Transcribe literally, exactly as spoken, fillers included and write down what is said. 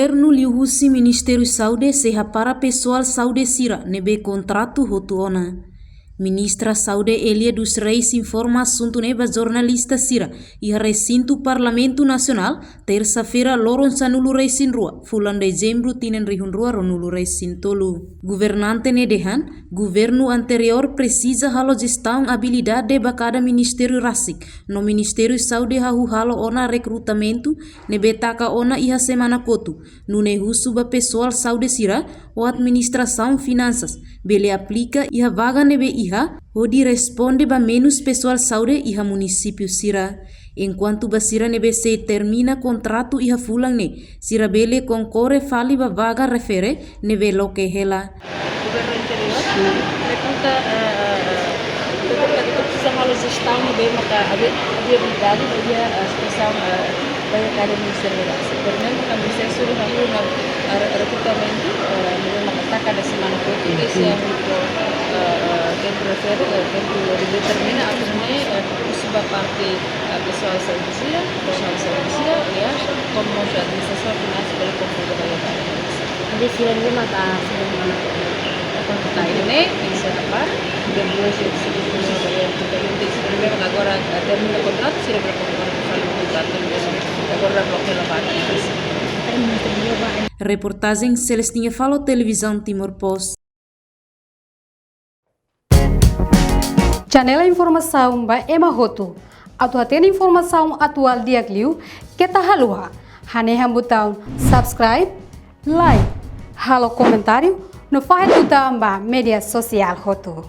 Governu liuhusi Ministériu Saúde sei hapara pesoál saúde sira ne'ebé kontratu hotu ona. Ministra Saúde Elia dos Reis informa asuntu ne'e ba jornalista sira iha resintu Parlamentu Nasionál, tersa-feira, loron sanulu-resin-rua, fulan Dezembru, tinan rihun rua ruanulu-resin-tolu. Governante ne'e dehan, governu anteriór presiza halo jestaun abilidade ba kada ministériu rasik, no Ministériu Saúde hahú halo ona rekrutamentu ne'ebé taka ona iha semana kotuk, nune'e husu ba pesoál saúde sira ou administrasaun finansas bele aplika iha vaga ne'ebé iha, hodi responde ba menus pesoál saúde iha munisípiu sira. Enkuantu ba sira ne'ebé sei termina kontratu iha fulan ne'e, sira bele konkorre fali ba vaga refere ne'ebé loke hela. Governu anteriór rekruta, eh, eh, eh, rekruta, presiza halo jestaun ne'ebé maka abi-, abilidade ba iha, eh, situasaun, eh, ba iha kada ministériu rasik. Primeiru, maka prosesu de hahú ona, eh, re-, rekrutamentu, eh, ne'ebé maka taka iha semana kotuk, ke se hahú, eh, eh, tempu refere, eh, tempu determina, atu nune'e, eh, husu ba parte, eh, pesoál saúde sira, pesoál saúde sira, ya, komu mós administrasaun finansas bele konkorre ba iha vaga. Jadi, sira ne'ebé maka, sira ne'ebé maka. Nah, ne'e, bisa tapar, depois de se, se, se, se, se, agora, eh, termina kontratu, sira bele konkorre fali ba kontratu, agora bloku la vaga. Reportajen Celestina Falo, Televizaun Timor Post. Janela informasaun ba ema hotu. Atu hatene informasaun atuál di'ak liu, keta haluha hanehan butaun subscribe, like, halo komentáriu, no fahe tutan ba média sosiál hotu.